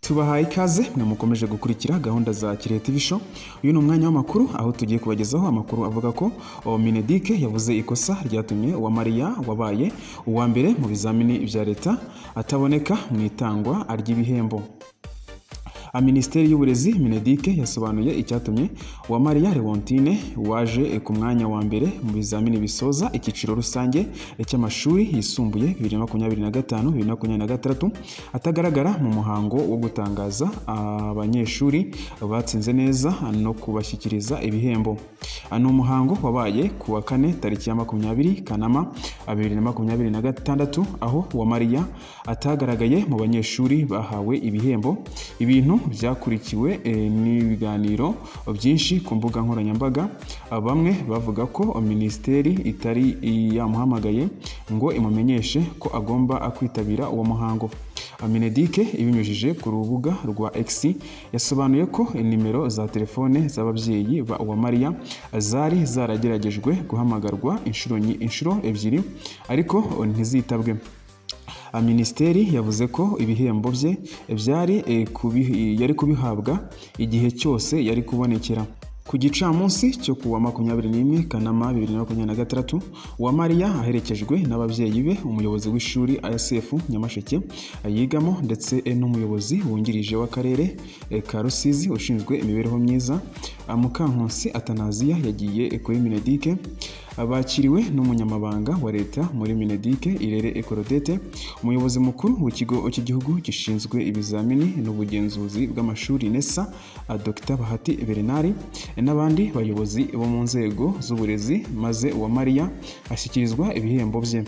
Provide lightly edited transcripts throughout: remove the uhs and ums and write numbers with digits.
Tubahaye ikaze mwe mukomeje gukurikira gahunda za Kirehe TV Show. Uyu ni umwanya w'amakuru, aho tugiye kubagezaho amakuru avuga ko MINEDUC yavuze ikosa ryatumye Uwamariya wabaye uwa mbere mu bizamini bya leta ataboneka mu itangwa ry'ibihembo. Minisiteri y'Uburezi, MINEDUC, yasobanuye icyatumye Uwamariya Leontine waje ku mwanya wa mbere mu bizamini bisoza icyiciro rusange cy'amashuri yisumbuye 2025 2026 atagaragara mu muhango wo gutangaza abanyeshuri batsinze neza no kubashyikiriza ibihembo. Ni umuhango wabaye ku wa kane, tariki ya 20 Kanama 2026, aho Uwamariya atagaragaye mu banyeshuri bahawe ibihembo, ibintu byakurikiwe n'ibiganiro byinshi ku mbuga nkoranyambaga. Bamwe bavuga ko minisiteri itari yamuhamagaye ngo imumenyeshe ko agomba kwitabira uwo muhango. MINEDUC, ibinyujije ku rubuga rwa X, yasobanuye ko nimero za telefone z'ababyeyi ba Uwamariya zari zarageragejwe guhamagarwa inshuro ebyiri, ariko ntizitabwe. Minisiteri yavuze ko ibihembo bye byari yari kubihabwa igihe cyose yari kubonekera. Ku gicamunsi cyo ku wa 21 Kanama 2026, Uwamariya aherekejwe n'ababyeyi be, umuyobozi w'ishuri ISF Nyamasheke yigamo, ndetse n'umuyobozi wungirije w'akarere ka Rusizi ushinzwe imibereho myiza, Mukankusi Atanaziya, yagiye kuri MINEDUC. Bakiriwe n'umunyamabanga wa leta muri MINEDUC, Irere Claudette, umuyobozi mukuru w'ikigo cy'igihugu gishinzwe ibizamini n'ubugenzuzi bw'amashuri, NESA, Dr Bahati Bernard, n'abandi bayobozi bo mu nzego z'uburezi, maze Uwamariya ashyikirizwa ibihembo bye.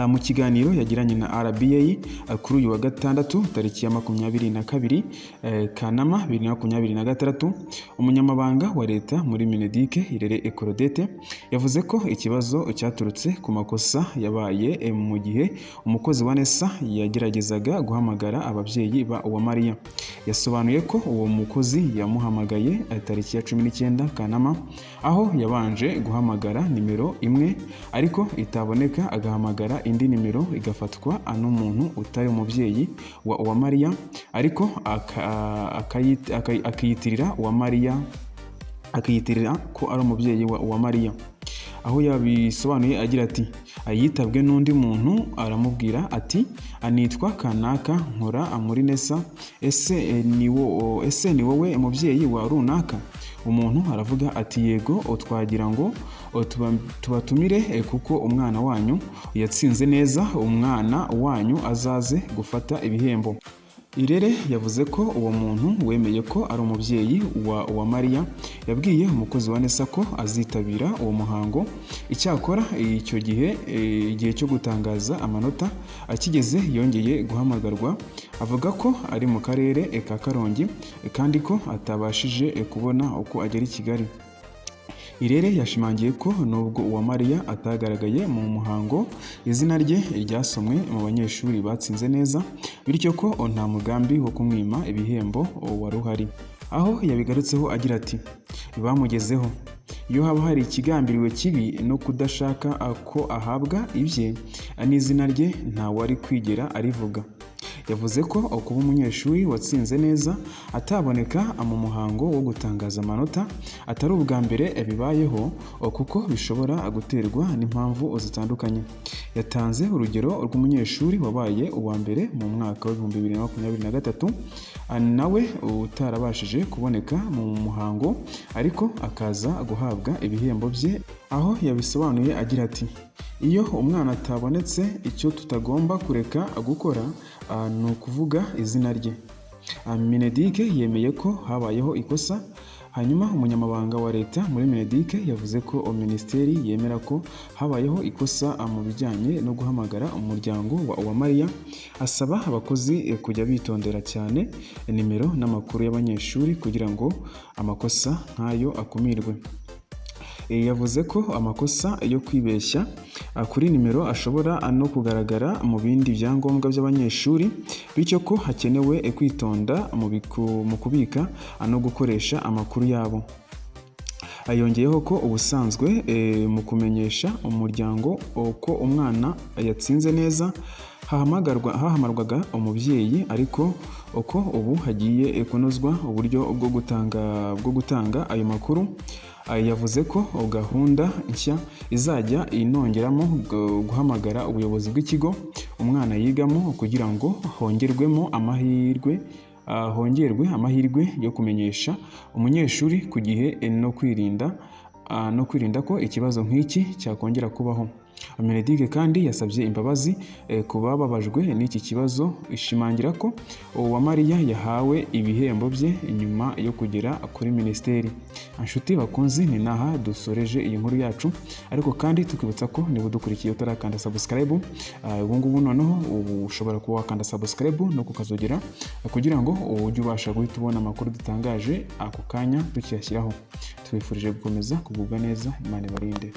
Mu kiganiro yagiranye na RBA kuri uyu wa gatandatu, tariki ya 22 Kanama 2026, umunyamabanga wa leta muri MINEDUC, Irere Claudette, yavuze ko ikibazo cyaturutse ku makosa yabaye mu gihe umukozi wa NESA yageragezaga guhamagara ababyeyi ba Uwamariya. Yasobanuye ko uwo mukozi yamuhamagaye tariki ya 19 Kanama, aho yabanje guhamagara nimero imwe ariko itaboneka, agahamagara indi nimero igafatwa n'umuntu utari umubyeyi wa Uwamariya, ariko akiyitirira Uwamariya, akiyitirira ko ari umubyeyi wa Uwamariya. Aho yabisobanuye agira ati: "Yitabwe n'undi muntu, aramubwira ati: 'Nitwa kanaka, nkora muri NESA, ese ni wowe mubyeyi wa runaka?' Umuntu aravuga ati: 'Yego, twagira ngo tubatumire kuko umwana wanyu yatsinze neza, umwana wanyu azaze gufata ibihembo.'" Irere yavuze ko uwo muntu wemeye ko ari umubyeyi wa Uwamariya yabwiye umukozi wa NESA ko azitabira uwo muhango. Icyakora icyo gihe, igihe cyo gutangaza amanota akigeze, yongeye guhamagarwa avuga ko ari mu karere ka Karongi kandi ko atabashije kubona uko agera i Kigali. Irere yashimangiye ko nubwo Uwamariya atagaragaye mu muhango, izina rye ryasomwe mu banyeshuri batsinze neza, bityo ko nta mugambi wo kumwima ibihembo wari uhari. Aho yabigarutseho agira ati: "Bamugezeho. Iyo haba hari ikigambiriwe kibi no kudashaka ko ahabwa ibye, n'izina rye ntawari kwigera arivuga." Yavuze ko kuba umunyeshuri watsinze neza ataboneka mu muhango wo gutangaza amanota atari ubwa mbere bibayeho, kuko bishobora guterwa n'impamvu zitandukanye. Yatanze urugero rw'umunyeshuri wabaye uwa mbere mu mwaka wa 2023 nawe utarabashije kuboneka mu muhango, ariko akaza guhabwa ibihembo bye. Aho yabisobanuye agira ati: "Iyo umwana atabonetse, icyo tutagomba kureka gukora ni ukuvuga izina rye." MINEDUC yemeye ko habayeho ikosa. Hanyuma umunyamabanga wa leta muri MINEDUC yavuze ko minisiteri yemera ko habayeho ikosa mu bijyanye no guhamagara umuryango wa Uwamariya, asaba abakozi kujya bitondera cyane nimero n'amakuru y'abanyeshuri kugira ngo amakosa nk'ayo akumirwe. Yavuze ko amakosa yo kwibeshya kuri nimero ashobora no kugaragara mu bindi byangombwa by'abanyeshuri, bityo ko hakenewe kwitonda mu kubika no gukoresha amakuru yabo. Yongeyeho ko ubusanzwe mu kumenyesha umuryango ko umwana yatsinze neza, hahamagarwa hahamarwaga umubyeyi, ariko uko ubu hagiye kunozwa uburyo bwo gutanga ayo makuru. Yavuze ko gahunda nshya izajya inongeramo guhamagara ubuyobozi bw'ikigo umwana yigamo kugira ngo hongerwe amahirwe yo kumenyesha umunyeshuri ku gihe no kwirinda ko ikibazo nk'iki cyakongera kubaho. MINEDUC kandi yasabye imbabazi ku bababajwe n'iki kibazo, ishimangira ko Uwamariya yahawe ibihembo bye nyuma yo kugera kuri minisiteri. Inshuti bakunzi, ni naha dusoreje iyi nkuru yacu, ariko kandi tukibutsa ko niba udukurikiye utarakanda subscribe, ubu ngubu noneho ubu ushobora kuba wakanda subscribe no kukazogera kugira ngo ujye ubasha guhita ubona amakuru dutangaje ako kanya tukiyashyiraho. Tubifurije gukomeza kugubwa neza, Imana ibarinde.